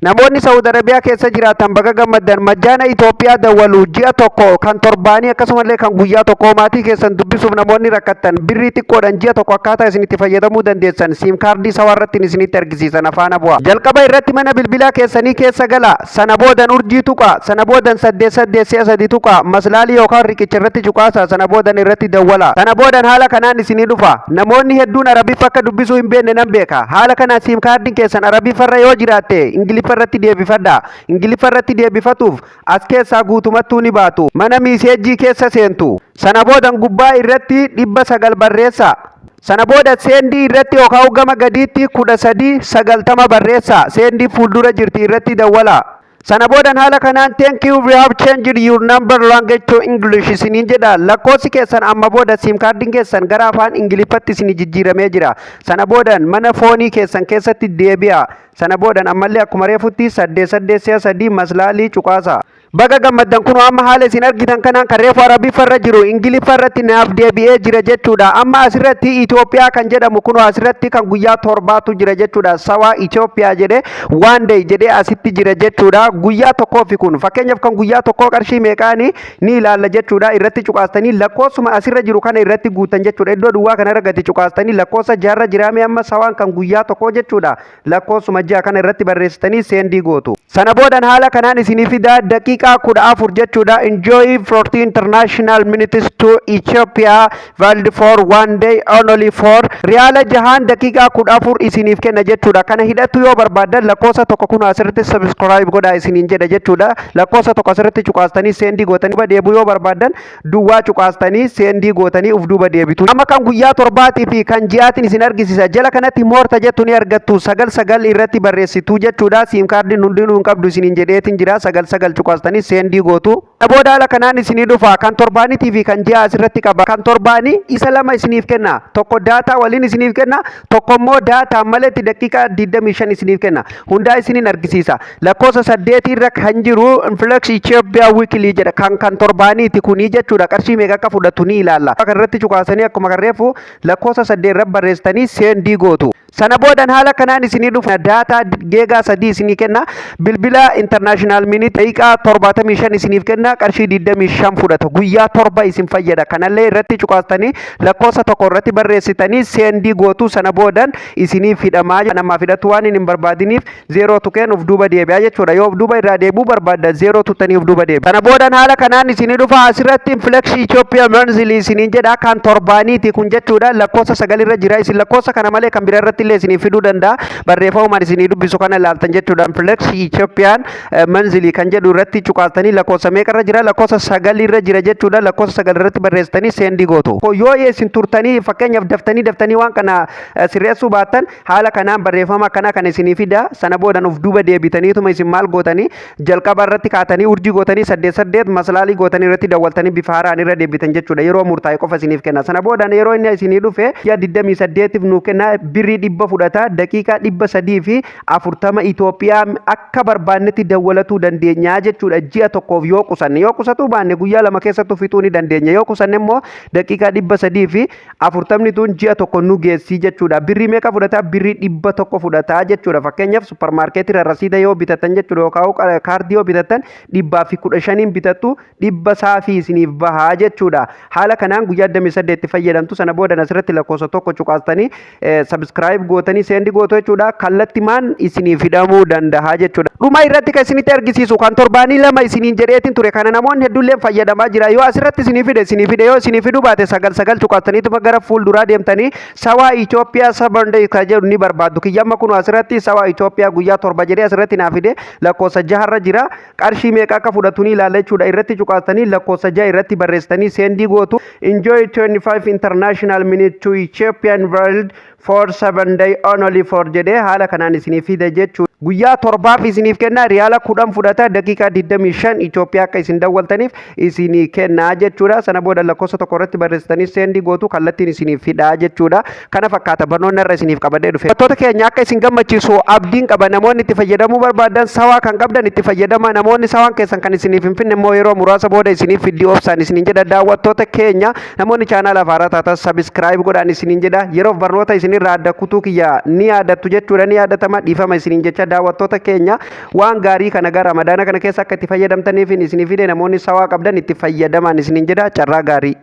Namoonni Saawud Arabiyaa keessa jiraatan, baga gammaddan. Majjaana Itoophiyaa dawwalu ji'a tokko, kan torbaanii, akkasumallee kan guyyaa tokko maatii keessan dubbisuuf namoonni rakkattan, birrii xiqqoodhaan ji'a tokko akkaataa isin itti fayyadamuu dandeessan SIM kaardii sawaa irratti isinitti argisiisan, afaan bu'a. Jalqaba irratti mana bilbilaa keessanii keessa gala. Sana boodan urjii tuqa. Sana boodan 88 si'a 3 tuqa. Maslaalii yookaan riqicha irratti cuqaasa. Sana boodan irratti dawwala. Sana boodan haala kanaan isinii dhufa. Namoonni hedduun Arabiffa akka dubbisuu hin beekne nan beeka. Haala kanaan SIM kaardiin keessan Arabiffarra yoo jiraatte, Ingiliffa irratti deebifadha. Ingiliffa irratti deebifatuuf as keessaa guutumattuu ni baatu. Mana message keessa seentu. Sana boodan gubbaa irratti 900 barreessa. Sana booda send irratti yookaan gama gadiitti 1390 barreessa. Send fuuldura jirti irratti dawwala. Sana boodan haala kanaan "Thank you, we have changed your number language to English" isiniin jedha. Lakkoofsi keessan amma booda SIM kaardiin keessan gara afaan Ingiliffatti isinii jijjiiramee jira. Sana boodan mana phone keessan keessatti deebi'a. Sana boodan ammallee akkuma reefutti 88 si'a 3 maslaalii cuqaasa. Baga gammaddan. Kun amma haala isin argitan kanaan kan reefu Arabiffarra jiru Ingiliffa irratti naaf deebi'ee jira jechuudha. Amma asirratti Itoophiyaa kan jedhamu kun asirratti kan guyyaa torbaatu jira jechuudha. Sawaa Itoophiyaa jedhee, one day jedhee asitti jira jechuudha. Guyyaa tokkoofi kun fakkeenyaaf kan guyyaa tokkoo qarshii meeqaanii ni ilaalla jechuudha. Irratti cuqaastanii lakkoofsuma asirra jiru kana irratti guutan jechuudha. Iddoo duwwaa kanarra gadi cuqaastanii lakkoofsa jaarra jiraame amma sawaan kan guyyaa tokkoo jechuudha. Lakkoofsuma ja'a kana irratti barreessitanii send gootu. Sana boodan haala kanaan isinii fidaa, daqiiqaa 14 jechuudha. Enjoy 40 international minutes to Ethiopia, valid for one day only for riyaala 6n daqiiqaa 14 isiniif kenna jechuudha. Kana hidhatu yoo barbaaddan lakkoofsa tokko kun asirratti subscribe godhaa isiniin jedha jechuudha. Lakkoofsa tokko asirratti cuqaastanii send gootanii duuba deebi'uu yoo barbaaddan, duwwaa cuqaastanii send gootanii uf duuba deebitu. Amma kan guyyaa torbaatii fi kan ji'aatiin isin argisiisa. Jala kanatti more jettu ni argattu. 99 irratti barreessitu jechuudha. SIM kaardiin hundinuu hin qabdu isiniin jedheetiin jira. 99 cuqaastanii send gootu. Booda haala kanaan isinii dhufa. Kan torbaaniitii fi kan ji'a asirratti qaba. Kan torbaanii isa lama isiniif kenna. Tokko data waliin isiniif kenna. Tokko immoo data maletti daqiiqaa 25 isiniif kenna. Hundaa isiniin argisiisa. Lakkoofsa saddeetirra kan jiru Influx Ethiopia Weekly jedha. Kan torbaaniiti kunii jechuudha. Qarshii meeqa akka fudhatu ni ilaalla. Kan irratti cuqaasanii akkuma kan reefu lakkoofsa saddeet irra barreessitanii send gootu. Sana boodan haala kanaan isinii dhufa. Data giga 3 isinii kenna. Bilbila international minute daqiiqaa 75 isiniif kenna. Qarshii 25 fudhata. Guyyaa 7 isin fayyada. Kanallee irratti cuqaastanii lakkoofsa tokko irratti barreessitanii send gootu. Sana boodan isiniif hidhamaa. Namaaf hidhatu waan hin barbaadiniif zero tuqeen uf duuba deebi'a jechuudha. Yoo uf duuba irraa deebi'uu barbaaddan, zero tuttanii uf duuba deebi'a. Sana boodan haala kanaan isinii dhufa. Asirratti Influx Ethiopia Monthly isiniin jedha. Kan torbaaniiti kun jechuudha. Lakkoofsa sagalirra jira. Isin lakkoofsa kana malee kan bira irratti illee isinii fiduu danda'a. Barreeffamumaan isinii dubbisu kana ilaaltan jechuudha. Influx Ethiopian Monthly kan jedhu irratti cuqaastanii lakkoofsa meeqarra jira? Lakkoofsa sagalirra jira jechuudha. Lakkoofsa sagal irratti barreessitanii send gootu. Yoo isin turtanii, fakkeenyaaf daftanii daftanii waan kana sirreessuu baattan, haala kanaan barreeffama akkana kan isinii fida. Sana boodan uf duuba deebitaniituma isin maal gootanii, jalqaba irratti kaatanii urjii gootanii 88 maslaalii gootanii irratti dawwaltanii bifa haaraan irra deebitan jechuudha. Yeroo murtaa'e qofa isiniif kenna. Sana boodan yeroo inni isinii dhufe ji'a 28f nuu kenna. Birrii 100 fudhata. Daqiiqaa 340 Itoophiyaa akka barbaannetti dawwalatuu dandeenya jechuudha. Ji'a tokkoof yoo qusanne, yoo qusatuu baanne guyyaa 2 keessatti fixuu ni dandeenya. Yoo qusanne immoo daqiiqaa 340 tun ji'a tokko nu geessii jechuudha. Birrii meeqa fudhata? Birrii 100 fudhata jechuudha. Fakkeenyaaf supermarket irraa rasiida yoo bitatan jechuudha, yookaan kaardii yoo bitatan, 115n bitattu, 100 saafii isiniif bahaa jechuudha. Haala kanaan guyyaa 28 fayyadamtu. Sana booda asirratti lakkoofsa tokko cuqaastanii subscribe gootanii send gootu jechuudha. Kallattimaan isiniif hidhamuu danda'a jechuudha. Dhuma irratti kan isinitti argisiisu kan torbaanii lama isiniin jedheetiin ture. Kana namoonni hedduullee fayyadamaa jira. Yoo asirratti isinii fide, isinii fide. Yoo isinii fiduu baate, 99 cuqaastaniituma gara fuulduraa deemtanii sawaa Itoophiyaa 7 day kan jedhu ni barbaaddu. Kiyyamma kun asirratti sawaa Itoophiyaa guyyaa 7 jedhee asirratti naa fide, lakkoofsa jaharra jira. Qarshii meeqa akka fudhatu ni ilaalla jechuudha. Irratti cuqaastanii lakkoofsa jaha irratti barreessitanii send gootu. Enjoy 25 international minute to Ethiopian world for 7 day only for jedhee haala kanaan isinii fide jechuudha. Guyyaa torbaaf isiniif kenna, riyaala 10 fudhata, daqiiqaa 25 Itoophiyaa akka isin dawwaltaniif isinii kenna jechuudha. Sana booda lakkoofsa tokko irratti barreessitanii send gootu, kallattiin isiniif fidhaa jechuudha. Kana fakkaata barnoonni irra isiniif qabadhee dhufe. Barattoota keenya, akka isin gammachiisu abdiin qaba. Namoonni itti fayyadamuu barbaadan, sawaa kan qabdan itti fayyadama. Namoonni sawaan keessan kan isiniif hin finne immoo yeroo muraasa booda isiniif fiddii, obsaan isiniin jedha. Daawwattoota keenya, namoonni chaanaala haaraa taatan subscribe godhaan isiniin jedha. Yeroof barnoota isinirraa adda kutuu kiyya ni yaadattu jechuudha, ni yaadatama. Dhiifama isiniin jecha. Daawwattoota keenya, waan gaarii kana gara Ramadaana kana keessa akka itti fayyadamtaniif isinii fide. Namoonni sawaa qabdan itti fayyadaman isiniin jedha. Carraa gaarii.